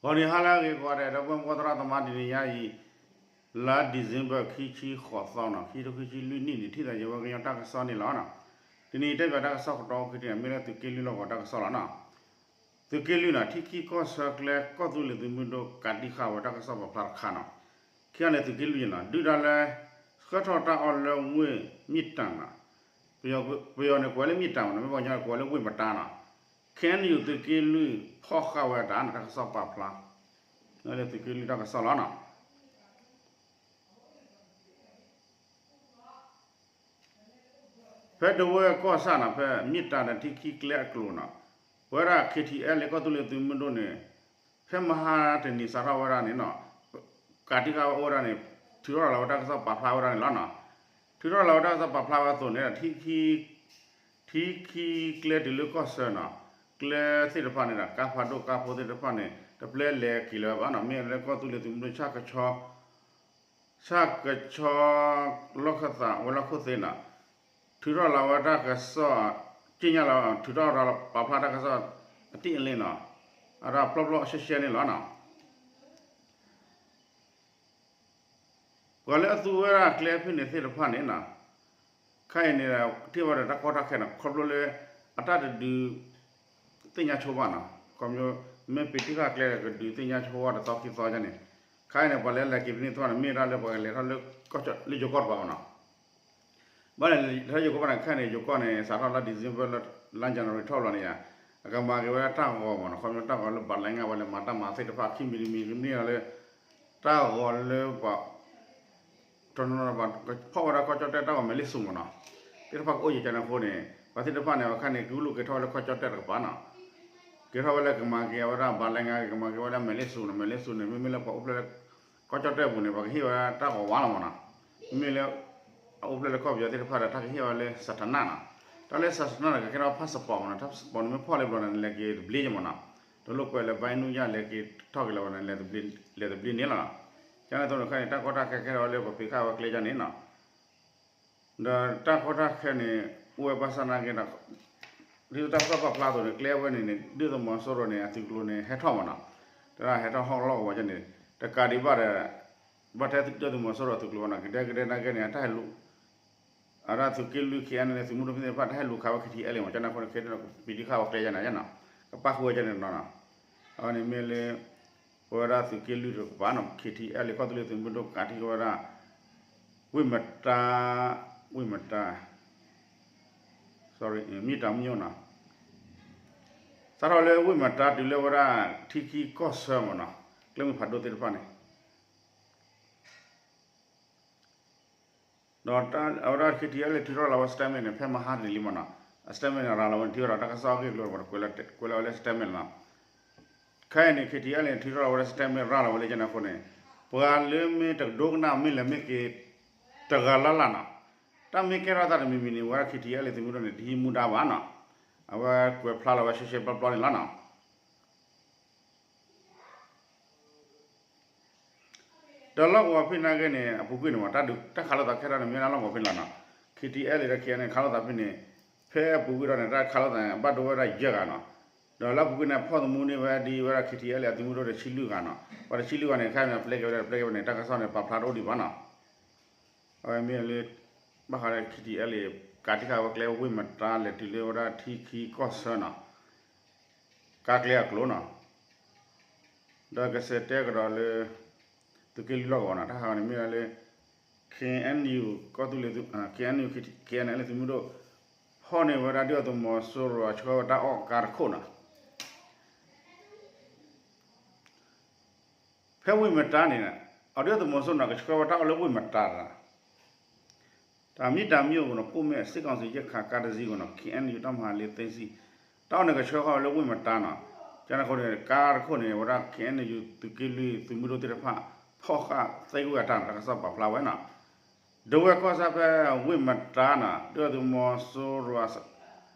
ဂီၤနံၤဟါလၢအဂ့ၤကိးဂၤဒဲး ဒီပုၢ်ဝဲၢ်သရၣ်သမါ တနံၤညါအံၤ လါ December ခံဆံဃိးသီနီၤ ခံထိခံဆံလွံၢ်နံၣ်န့ၣ် ထံၣ်သးယဝဲကညီတၢ်ကစီၣ်န့ၣ်လီၤ. တနံၤအံၤတဲဘၣ်တၢ်ကစီၣ်ကတီၢ်အိၣ်ခံတနံၤ မ့ၢ်လၢသုးက့လွံၢ်လီၢ်ကဝီၤတၢ်ကစီၣ်လီၤနီၤ. သုးက့လွံၢ်နီၤ ထံခံကီၢ်ဆၢကျဲ ကီၢ်သူလ့ၤသုးမုၢ်ဒိၣ် ကးတံၢ်ဃာ်ဝဲတၢ်ကစီၣ်ပာ်ဖျါတခါနီၤ. ခံဂၤန့ၣ်သုးက့လွံၢ်နီၤ ဒုၣ်ဒါလၢ ဆှၢထီၣ်တၢ်အီၣ်လၢဝ့ၢ်မ့ၢ်တၢ်နီၤ ပယီၤန့ၣ်ကိးဝဲလၢမ့ၢ်တၢ်မ့ၢ်နီၤ မ့ၢ်ပှၤကညီန့ၣ်ကိးဝဲလၢဝ့ၢ်မတါနီၤ. ခဲအံၤန့ၣ် သုးက့လွံၢ်ဖီၣ်ဃာ်ဝဲတၢ်နီၤ တၢ်ကစီၣ်ပာ်ဖျါ လၢသုးက့လွံၢ်တၢ်ကစီၣ်လီၤနီၤ. ဖဲဒဝဲၢ်ကီၢ်ဆၣ်နီၤ ဖဲမ့ၢ်တၢ်ဒီးထံခံကျဲအကျိၤနီၤ ပဝဲဒၣ် K T L လၢကီၢ်သူလ့ၤသုးမုၢ်ဒိၣ်န့ၣ် ဖဲမဟါတနံၤစးထီၣ်ဝဲဒၣ်န့ၣ်နီၤ ကးတံၢ်ဃာ်ဝဲအိၣ်ဝဲဒၣ်န့ၣ် ထုးထီၣ်လီၤဝဲတၢ်ကစီၣ်ပာ်ဖျါဝဲဒၣ်န့ၣ်လီၤနီၤ. ထုးထီၣ်လီၤဝဲတၢ်ကစီၣ်ပာ်ဖျါဝဲအသိးန့ၣ်ဒီး ထံခံ ထံခံကျဲတုၤလၢကီၢ်ဆၢနီၤ ကျဲသ့ၣ်တဖၣ်န့ၣ်ဒီး ကါဖးဒိၣ်ကါဖိသ့ၣ်တဖၣ်န့ၣ် တပျဲလဲၤက့ၤလၢၤဝဲဘၣ်နီၤ မ့ၢ်လၢကီၢ်သူလ့ၤသုးမုၢ်ဒိၣ် ဆၣ်ကဆီ လီၢ်ခၢၣ်သးဝဲၤလီၢ်ခိၣ်သ့ၣ်နီၤ ထုးထီၣ်လီၤဝဲတၢ်ကစီၣ် က့ညါလီၤ ထုးထီၣ်လီၤပာ်ဖျါတၢ်ကစီၣ် အတံၢ်အလ့နီၤ အတၢ်ပျီပျီရှဲရှဲန့ၣ်လီၤနီၤ. ပှၤလၢအသူဝဲဒၣ်ကျဲဖဲန့ၣ်သ့ၣ်တဖၣ်န့ၣ်နီၤ ခဲအံၤန့ၣ် ထံၣ်ဘၣ်ဒီးတၢ်ကီတၢ်ခဲနီၤ ခီဖျိလၢ အတၢ်တဒုး သ့ၣ်ညါဆိဘၣ်နီၤ ခီဖျိ မ့ၢ်ပ့ၤတံၢ်ဃာ်ကျဲဒီးကဒုးသ့ၣ်ညါဆိဝဲတသီခံသီန့ၣ် ခဲအံၤန့ၣ် ပှၤလၢလဲၤက့ၤဖဲန့ၣ်သ့ၣ်တဖၣ်န့ၣ် မ့ၢ်ဒၣ်လၢပှၤကလဲၤထီၣ်လၢ လၢယိၤကီၢ်တပၤမ့ၢ်နီၤ ဘၣ်န့ၣ် လဲၤထီၣ်ယိၤကီၢ်ဘၣ်န့ၣ် ခဲအံၤန့ၣ် ယိၤကီၢ်န့ၣ် စးထီၣ်လါ December လၢ လါ January ထီၣ်လီၤန့ၣ်ယါ အကမၤက့ၤဝဲဒၣ်တၢ်ဂီၤမ့ၢ်နီၤ ခီဖျိတၢ်ဂီၤလၢဘၣ်လဲငါဝဲလဲၤမၤတၢ်မၤသ့ၣ်တဖၣ် ခံမံၤတမံၤကမ့ၢ်လီၤလၢ တၢ်ဂီၤလၢပှၤ တနီၤနီၤ ဖီၣ်ဝဲဒၣ်ကီၢ်ကၠီၣ်တဲၣ်တၢ်ဂီၤမဲာ်လ့ၣ်စူၤမ့ၢ်နီၤ သ့ၣ်တဖၣ်ကအိၣ်ယံၤကန့ၣ်အဃိန့ၣ် ပှၤသ့ၣ်တဖၣ်န့ၣ် အခါန့ၣ် ကလူးက့ၤထီၣ်ဝဲလၢကီၢ်ကၠီၣ်တဲၣ်တကပၤနီၤ က့ၤထီၣ်ဝဲလၢကမၤက့ၤအဝဲဒၣ်ဘၣ်လဲငါ ကမၤက့ၤဝဲဒၣ်မဲာ်လ့ၣ်စူၤနီၤ မဲာ်လ့ၣ်စူၤန့ၣ် မ့မ့ၢ်လၢပှၤအိၣ်ဖျဲၣ်လၢ ကီၢ်ကၠီၣ်တဲၣ်ပူၤန့ၣ် ပှၤကဟ့ၣ်ဝဲဒၣ်တၢ်ဂီၤဝါလီၤမ့ၢ်နီၤ မ့မ့ၢ်လၢ အအိၣ်ဖျဲၣ်လၢကီၢ်ပယီၤသ့ၣ်တဖၣ်ဒီး တၢ်ကဟ့ၣ်ဝဲလၢ စးထနၣ်နီၤ တၢ်လၢ စးထနၣ် န့ၣ် ကကဲထီၣ် passport မ့ၢ်နီၤ passport န့ၣ်မ့ၢ်ဖီၣ်လံဘျီန့ၣ် နလဲၤက့ၤတဘျ့က့မ့ၢ်နီၤ တလိၣ်ကွဲးလၢ ဘါနူၢ်ယၢ် လဲၤက့ၤထီၣ်က့ၤလၢၤဘၣ်န့ၣ် လဲၤတဘျ့န့ၣ်လီၤနီၤ ကန့ၣ်အသိးန့ၣ် ခဲအံၤန့ၣ် တၢ်ကီတၢ်ခဲကဲထီၣ်ဝဲလၢပှၤပ့ၤဃာ်ဝဲကျဲယါန့ၣ်နီၤ ဒီးတၢ်ကီတၢ်ခဲန့ၣ် အိၣ်ဝဲဘၣ်ဆၣ်နာ်က့ဒီး ဒ်သိးတၢ်ကစီၣ်ပာ်ဖျါအသိးန့ၣ် ကျဲဝဲန့ၣ်န့ၣ် ဒုၣ်ဒါသုးမီၤစိရိၤန့ၣ် အသုးကျိၤန့ၣ် ဟဲထီၣ်မ့ၢ်နီၤ တၢ်ဟဲထီၣ်ဟီၣ်လီၢ်ကဝီၤန့ၣ် တကးဒံးဘၣ်ဒီး ဘၣ်ထဲဒုၣ်ဒါသုးမီၤစိရိၤအသုးကျိၤဘၣ်နီၤ ကဒဲကဒဲနာ်က့န့ၣ် တၢ်ဟဲလူၤ အဒၣ်သုးက့လွံၢ် ခံဂၤန့ၣ် သုးမုၢ်ဒိၣ်ဖဲသ့ၣ်တဖၣ် တၢ်ဟဲလူၤခးဝဲ K T L မ့ၢ်နီၤ ကန့ၣ်အဃိန့ၣ် ခဲအံၤန့ၣ် ပ့ၤတံၢ်ဃာ်ဝဲကျဲယါန့ၣ်နီၤ ကပၣ်ဃုာ်ဝဲကန့ၣ်နီၤ အဝဲန့ၣ်မ့ၢ်လၢ ပဝဲဒၣ်သုးက့လွံၢ်တကပၤနီၤ K T L ကီၢ်သူလ့ၤသုးမုၢ်ဒိၣ် ကးတံၢ်ဝဲဒၣ် ဝ့ၢ်မတါ ဝ့ၢ်မတါ sorry မ့ၢ်တၢ်မညိနီၤ စးထီၣ်လၢဝ့ၢ်မတါတုၤလၢဝဲဒၣ် ထံခံကီၢ်ဆၢမ့ၢ်နီၤ ကျဲမုၢ်ဖးဒိၣ်သ့ၣ်တဖၣ်န့ၣ် ဒီးအဝဲဒၣ် K T L ထုးထီၣ်လီၤဝဲ statement န့ၣ် ဖဲမဟါတနံၤလံမ့ၢ်နီၤ အ statement န့ၣ် ရၤလီၤဝဲန့ၣ် ထံၣ်ဝဲဒၣ်တၢ်ကစီၣ်အဂ့ၢ်အကျိၤ ပှၤကွဲးလီၤဝဲလၢ statement လီၤ ခဲအံၤန့ၣ် K T L န့ၣ် ထုးထီၣ်လီၤဝဲလၢ statement ရၤလီၤဝဲလၢကန့ၣ်အဃိန့ၣ် ပှၤလၢမ့ၢ်တကဒိကနၣ်မ့ၢ်လဲၤမ့ၢ်က့ၤ တဂၤလၢ်လၢ်နီၤ တၢ်မ့ၢ်ကဲထီၣ်သးတမံၤမံၤန့ၣ် ဝဲဒၣ် K T L သုးမုၢ်ဒိၣ်န့ၣ် တဟံးမူဒါဘၣ်နီၤ အဝဲကွဲးဖျါလီၤဝဲရှဲရှဲပျီပျီန့ၣ်လီၤနီၤ ဒီးလီၢ်ကဝီၤဖဲနာ်က့န့ၣ် အပူၤကွံာ်န့ၣ်မ့ၢ် တၢ်ဒုးတၢ်ခးလိာ်သးခဲထီၣ်န့ၣ် မ့ၢ်ဒၣ်လီၢ်ကဝီၤဖဲန့ၣ်လီၤနီၤ K T L ဒီး K N န့ၣ် ခးလိာ်သးဖဲန့ၣ် ဖဲအပူၤကွံာ်ဒီးန့ၣ် တၢ်ခးလိာ်သးန့ၣ် ဘၣ်ဒိဝဲဒၣ်ယဲၢ်ဂၤနီၤ ဒီးလၢအပူၤကွံာ်န့ၣ် ဖီၣ်သမူန့ၢ်ဝဲဒ်ဝဲဒၣ် K T L အသုးမုၢ်ဒိၣ်ဒီး ဆံလွံၢ်ဂၤနီၤ ပှၤတဆံလွံၢ်ဂၤန့ၣ် ခဲအံၤန့ၣ် ပျဲက့ၤဝဲဒၣ် ပျဲက့ၤဝဲန့ၣ် တၢ်ကစီၣ်န့ၣ် ပာ်ဖျါတအိၣ်ဒံးဘၣ်နီၤ အဝဲမ့ၢ်လၢ ဘၣ်ဃးဒီး K T L ကးတံၢ်ဃာ်ဝဲကျဲဝ့ၢ်မတါလဲၤတုၤလၢဝဲဒၣ်ထံခံကီၢ်ဆၢနီၤ ကါကျဲအကျိၤနီၤ ဒီးကစဲးတဲကဒီးလၢ သုးက့လွံၢ်လီၢ်ကဝီၤနီၤ တၢ်ဟးဂီၤန့ၣ်မ့ၢ်ဒၣ်လၢ K N U ကီၢ်သူလ့ၤ K N U K N L သုးမုၢ်ဒိၣ် ဖီၣ်န့ၢ်ဝဲဒၣ်ဒုၣ်ဒါသုးမီၤစိရိၤအဆှၢဝဲတၢ်အီၣ်ကါတခိၣ်နီၤ ဖဲဝ့ၢ်မတါန့ၣ် အဒုၣ်ဒါသုးမီၤစိရိၤန့ၣ် ကဆှၢဝဲတၢ်အီၣ်လၢဝ့ၢ်မတါတဂၤ တၢ်မ့ၢ်တၢ်မ့ၢ်အိၣ်နီၤ ပို့မဲ့စစ်ကောင်စီရိက္ခာကားတစ်စီးနီၤ K N U တပ်မဟာလေးသိမ်းဆည်း တၢ်အီၣ်န့ၣ်ကဆှၢဃီဝဲလၢဝ့ၢ်မတါနီၤ ကန့ၣ်အဃိန့ၣ် ကါတခိၣ်န့ၣ် ဝဲဒၣ် K N U သုးက့လွံၢ်သုးမုၢ်ဒိၣ်သ့ၣ်တဖၣ် ဖီၣ်ဃာ်သ့ကွံာ်အတၢ်နီၤ တၢ်ကစီၣ်ပာ်ဖျါဝဲနီၤ ဒဝဲၢ်ကီၢ်ဆၣ်ဖဲဝ့ၢ်မတါနီၤ ဒုၣ်ဒါသုးမီၤစိရိၤ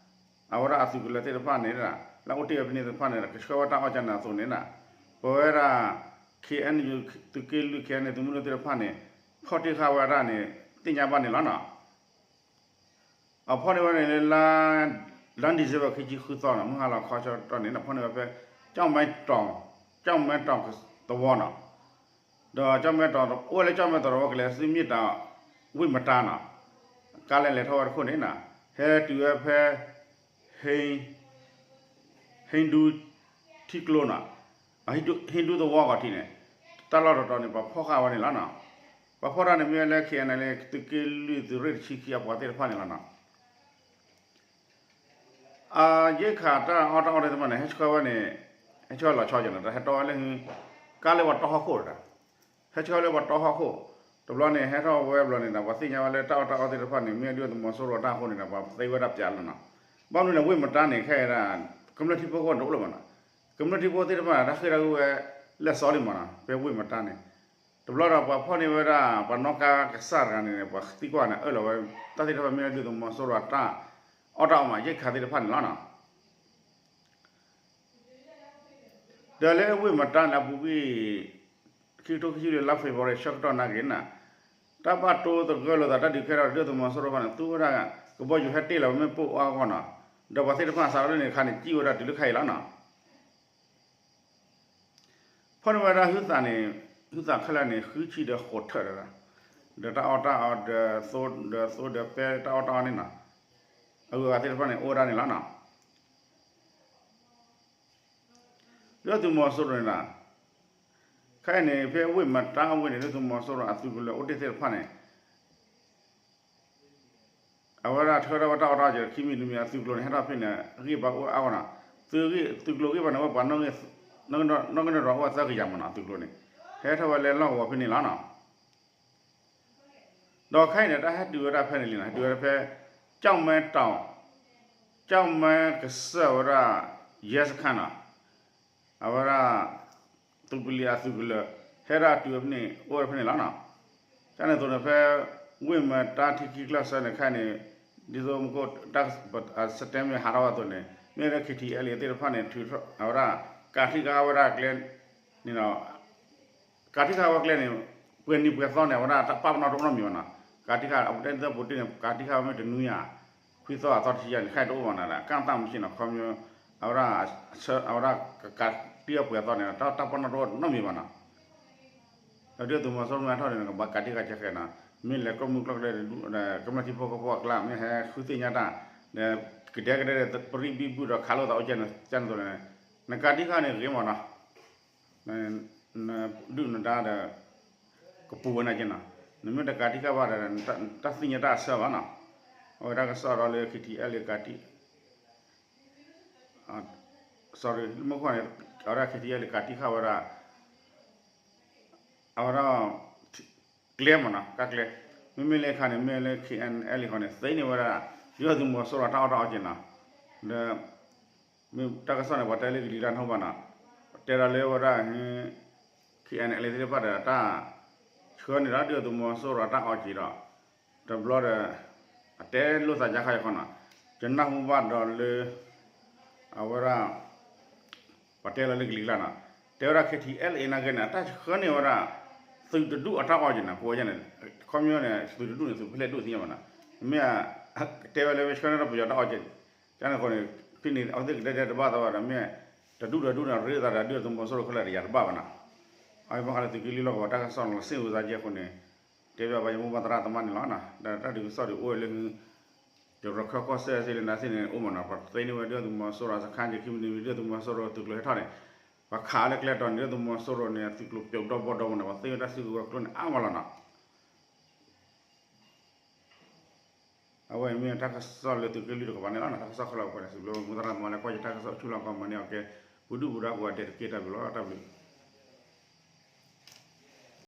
အဝဲဒၣ်အသုးကလၢၤသ့ၣ်တဖၣ်န့ၣ် လၢအအိၣ်တ့ၢ်ဝဲဖဲန့ၣ်သ့ၣ်တဖၣ်န့ၣ် ကဆှၢဝဲတၢ်အီၣ်ကန့ၣ်အသိးန့ၣ် ပဝဲဒၣ် K N U သုးက့လွံၢ် K N L သုးမုၢ်ဒိၣ်သ့ၣ်တဖၣ်န့ၣ် ဖီၣ်တ့ၢ်ဃာ်ဝဲဒၣ်န့ၣ် သ့ၣ်ညါဘၣ်န့ၣ်လီၤနီၤ အဖီၣ်န့ၢ်ဝဲန့ၣ်လၢ လါ လါ December ခံဆံဃုသီနီၤ မုၢ်ဟါလီၤခီဆၢကတီၢ်န့ၣ် ဖီၣ်န့ၢ်ဝဲဖဲ ကၠီၣ်မဲတီၤ ကၠီၣ်မဲတီၣ်သဝီနီၤ, ဒီးကၠီၣ်မဲတီၣ် အိၣ်ဝဲလၢကၠီၣ်မဲတီၣ်သဝီကလဲၤဆူမ့ၢ်တၢ် ဝ့ၢ်မတါနီၤ, ကါလဲၤလဲၤထီၣ်ဝဲတခိၣ်န့ၣ်နီၤ, ဟဲတုၤဝဲဖဲ ဟ့ ဟ့ဒူထံကျိနီၤ, ဟ့ဒူသဝီဂီၤထံးန့ၣ်, တၢ်လီၢ်တတီၤန့ၣ် ပှၤဖီၣ်ဃာ်ဝဲန့ၣ်လီၤနီၤ, ပှၤဖီၣ်တၢ်န့ၣ်မ့ၢ်ဝဲလၢ KNLA သုးက့လွံၢ်သုးရ့ၣ်တဆံခံအပှၤသ့ၣ်တဖၣ်န့ၣ်လီၤနီၤ. အရိက္ခာတၢ်အီၣ်တၢ်အီသ့ၣ်တဖၣ်န့ၣ် ဟဲဆှၢဝဲန့ၣ်, ဟဲဆှၢလီၤဆီက့ၤနီၤ, တၢ်ဟဲတီဝဲလၢ ကါလၢပှၤတီဟီၣ်ခိၣ်ဒီး ဟဲဆှၢလၢပှၤတီဟီၣ်ခိၣ်, တဘျီန့ၣ် ဟဲထီၣ်ဝဲဘျီန့ၣ်ဒီး ပှၤသ့ၣ်ညါဝဲလၢတၢ်အီၣ်တၢ်အီသ့ၣ်တဖၣ်န့ၣ် မ့ၢ်ဒုၣ်ဒါသုးမီၤစိရိၤအတၢ်အဃိန့ၣ်ဒီး ပှၤသ့ဝဲဒၣ်ပၠးလီၤနီၤ. ဘၣ်မနုၤန့ၣ် ဝ့ၢ်မတါန့ၣ် ခဲအံၤဒၣ် ကမျၢၢ်ထံဖိကီၢ်ဖိတအိၣ်လၢၤဘၣ်နီၤ, ကမျၢၢ်ထံဖိသ့ၣ်တဖၣ်န့ၣ် တၢ်ဃ့ၢ်တၢ်ဂုၢ်ဝဲ လၢာ်စီလံမးနီၤ, ဖဲဝ့ၢ်မတါန့ၣ် တဘျီဒီးပှၤဖီၣ်န့ၢ်ဝဲဒၣ် ပှၤနီၣ်ကါကစၢ်တဂၤန့ၣ် ပှၤသံကွၢ်န့ၣ် အၢၣ်လီၤဝဲ တၢ်သ့ၣ်တဖၣ်မ့ၢ်ဒုၣ်ဒါသုးမီၤစိရိၤအတၢ်အီၣ်တၢ်အီမး ရိက္ခာသ့ၣ်တဖၣ်န့ၣ်လီၤနီၤ. ဒီးလၢဝ့ၢ်မတါန့ၣ်အပူၤကွံာ် ခံကထိခံဆံလွံၢ်လါ February ဆၢကတီၢ်နာ်က့ၤန့ၣ်, တၢ်ဘၣ်တိသဂၢၢ်လိာ်သးတၢ်ဒုးကဲထီၣ်ဒုၣ်ဒါသုးမီၤစိရိၤတဖၣ်န့ၣ် သူဝဲဒၣ် ကဘီယူၤဟဲတ့ၢ်လီၤဝဲမ့ၣ်ပိၢ်အါအဂီၢ်နီၤ, ဒီးပှၤသ့ၣ်တဖၣ်စးထီၣ်လၢန့ၣ်အခါန့ၣ် စံၣ်ဝဲဒၣ်တုၤလၢခဲအံၤလီၤနီၤ. ဖီၣ်န့ၢ်ဝဲဒၣ်ဟုသးန့ၣ်, ဟုသးခဲလၢာ်န့ၣ် ဃုဆံဒီးဃိးထၢၣ်ဒီး, ဒီးတၢ်အီၣ်တၢ်အီဒီးသိဒီးသိဒီးပဲတၢ်အီၣ်တၢ်အီန့ၣ်နီၤ, အဂုၤအဂၤသ့ၣ်တဖၣ်န့ၣ် အိၣ်ဝဲဒၣ်န့ၣ်လီၤနီၤ. ဒုၣ်ဒါသုးမီၤစိရိၤန့ၣ်နီၤ, ခဲအံၤန့ၣ် ဖဲဝ့ၢ်မတါအဝ့ၢ်န့ၣ် ဒုၣ်ဒါသုးမီၤစိရိၤအသုးကလၢၤအိၣ်တ့ၢ်သ့ၣ်တဖၣ်န့ၣ် အဝဲဒၣ်ဆှၢထီၣ်ဝဲတၢ်အီၣ်တၢ်အီက့ၤ ခံမံၤတမံၤ အသုးကျိၤန့ၣ် ဟဲထီၣ်ဖဲန့ၣ် ဂံၢ်ဘါအိၣ်အါဂီၢ်နီၤ, သုးကျိၤဂံၢ်ဘါန့ၣ် ဝဲပှၤ နီၣ်ဂံၢ်နီၣ်ဂံၢ်နီၣ်ဂံၢ်အိၣ်ဝဲသၢကယၤမးနီၤ အသုးကျိၤန့ၣ်, ဟဲထီၣ်ဝဲလၢလီၢ်ကဝီၤဖဲန့ၣ်လီၤနီၤ. ဒီးခဲအံၤန့ၣ် တၢ်ဟဲတုၤဝဲဒၣ်ဖဲန့ၣ်လံနီၤ, ဟဲတုၤဝဲဒၣ်ဖဲ ကၠီၣ်မဲတီၣ်, ကၠီၣ်မဲကစၢၢ်ဝဲဒၣ် ရဲစခန်းနီၤ, အဝဲဒၣ် သုးပလံၤအသုးကလၢၤ ဟဲဒၣ်တုၤဝဲဖဲန့ၣ် အိၣ်ဝဲဖဲန့ၣ်လီၤနီၤ. ကန့ၣ်အသိးန့ၣ် ဖဲဝ့ၢ်မတါထံခံကျၢၢ်စၢန့ၣ်ခဲအံၤန့ၣ် ဒ်သိးမ့ၢ်ကိၣ် စတဲမ့ၢ်ဟးထီၣ်ဝဲအသိးန့ၣ် မ့ၢ်လၢ KTLA သ့ၣ်တဖၣ်န့ၣ် ထုးထီၣ်အဝဲဒၣ် ကးထံၣ်ကဟးဝဲဒၣ်ကျဲန့ၣ်ဒီး ကးထံၣ်ကဟးဝဲကျဲန့ၣ် ပှဲၤနံၤပှဲၤသီန့ၣ် အဝဲဒၣ်တၢ်ပာ်ပနီၣ်တအိၣ်နီတမံၤဘၣ်နီၤ. ကးထံၣ်ကဟး အပူၤတဲသၢပူၤတ့ၢ်န့ၣ် ကးထံၣ်ကဟးဝဲမ့ၢ်တနွံယၤ ခွံသီအသီတဆံယၤန့ၣ် ခဲအံၤတအိၣ်ဘၣ်နီၤ ကၣ်သၣ်မုၢ်ဆ့ၣ်နီၤ ခီပညီ အဝဲဒၣ် အဝဲဒၣ်ကးထံၣ်ကပှဲၤသီန့ၣ် တၢ်ပာ်ပနီၣ်တအိၣ်နီတမံၤဘၣ်နီၤ. ဒီးဒုၣ်ဒါသုးမီၤစိရိၤမ့ၢ်ဟဲထီၣ်န့ၣ် ကဘၣ်ကးထံၣ်ကဟးကဲဃဲနီၤ မ့ၢ်လဲၤကျိၣ်မုၢ်ကျိၣ်ကျဲ ကမျၢၢ်ထံဖိကီၢ်ဖိအကျါ မ့ၢ်ဟဲဃုသ့ၣ်ညါတၢ် ဒီးကဒဲကဒဲဒီး ပရံးဘံဘူၣ်ဒီးခးလိာ်သးအိၣ်ကဲန့ၣ် ကန့ၣ်အသိးန့ၣ် နကးထံၣ်ကဟးန့ၣ်ဂ့ၤမးနီၤ နဒုၣ်နဒါဒီး ကပူၤဝဲနာ်က့နီၤ, နမ့ၢ်တကးထံၣ်ကဟးဘၣ်ဒီး တၢ်သ့ၣ်ညါတၢ်အဆၢဘၣ်နီၤ, အဝဲတၢ်ကစီၣ်ဒီးလၢ KTLA ကးထံၣ် sorry လၢမုၢ်ဃီန့ၣ် အဝဲဒၣ် KTLA ကးထံၣ်ကဟးဝဲဒၣ် အဝဲဒၣ် ကျဲမးနီၤ ကးကျဲ, မ့မ့ၢ်လၢခါန့ၣ် မ့ၢ်လၢ KNLA ဃီန့ၣ် သ့န့ၢ်ဝဲဒၣ် ဒုၣ်ဒါသုးမီၤစိရိၤတၢ်အီၣ်တၢ်အီက့ၤနီၤ, ဒီး မ့ၢ်တၢ်ကစီၣ်န့ၣ် ပှၤတဲလၢကလံၤတၢ်နဟိဘၣ်နီၤ, တဲဒီးလၢဝဲဒၣ် KNLA သ့ၣ်တဖၣ်ဒီးတၢ် ဆှၢန့ၢ်ဒီးဒုၣ်ဒါသုးမီၤစိရိၤတၢ်အီၣ်က့ၤဒီး တဘျီဒီး အတဲလိာ်သးယါခါယါခီနီၤ, ယနၢ်ဟူဘၣ်ဒီးလၢ အဝဲဒၣ် ပှၤတဲလီၤလၢကလံၤကျါနီၤ, တဲဝဲဒၣ် KTLA နာ်က့န့ၣ် အတၢ်ဆှၢန့ၢ်ဝဲဒၣ် သုးတဒူၣ်အတၢ်အီၣ်က့ၤန့ၣ် ပဝဲန့ၣ် ခီပညီန့ၣ် သုးတဒူၣ်န့ၣ် သုးဖဲလဲၣ်ဒူၣ်သ့ၣ်ညါဘၣ်နီၤ, မ့ၢ် တဲဝဲလၢဆှၢန့ၢ်ဒီးပယီၤတၢ်အီၣ်က့ၤ ကန့ၣ်အဃိန့ၣ် ဖဲန့ၣ် အဝဲသ့ၣ်ကဒဲကဒဲတဘၣ်သးဘၣ်ဒီး မ့ၢ်တဒူၣ်ဒီးဒူၣ်န့ၣ် ရ့လိာ်သးဒီးဒုၣ်ဒါသုးမီၤစိရိၤခဲလၢာ်ဒီးယၤတဘၣ်ဘၣ်နီၤ, အဝဲဘၣ်ဃးလၢသုးက့လွံၢ်လီၢ်ကဝီၤတၢ်ကစီၣ်လီၤ စ့ၣ်ဝဲသးကဲအဃိန့ၣ် တဲဘၣ်ပှၤယမိၢ်ပှၢ်သရၣ်သမါန့ၣ်လီၤ. ဒီးတၢ်ဒုးကစီၣ်ဒုးအိၣ်ဝဲလၢ ကရၢခၢၣ်ကီၢ်စဲၣ်သ့ၣ်လၢနၤသ့ၣ်န့ၣ် အိၣ်မးနီၤ, ပှၤသ့န့ၢ်ဝဲဒုၣ်ဒါသုးမီၤစိရိၤစခန်း ယခံမံၤတမံၤ ဒုၣ်ဒါသုးမီၤစိရိၤသုးကျိၤဟဲထီၣ်န့ၣ် ပှၤခးလၢကျဲတီၤန့ၣ် ဒုၣ်ဒါသုးမီၤစိရိၤန့ၣ် သုးကျိၤပျိးဒီဘီဒီဘီန့ၣ် ပှၤသ့ဝဲတၢ်စုကဝဲၤကျိန့ၣ် အါမးလီၤနီၤ. အဝဲအံၤမ့ၢ်တၢ်ကစီၣ်လၢသုးက့လွံၢ်တကပၤန့ၣ်လီၤ. တၢ်ကစီၣ်ခဲလၢာ်ပှဲၤန့ၣ် စံးဘျုးမိၢ်သရၣ်သမါလၢကွၢ်ယတၢ်ကစီၣ်ဆူလီၤကီးမၤန့ၢ်အီၤကဲ ပူၤဒုၣ်ပူၤဒါကိးဂၤဒဲးတက့ၢ်. တၢ်ဘျုးလီၤ. တၢ်ဘျုး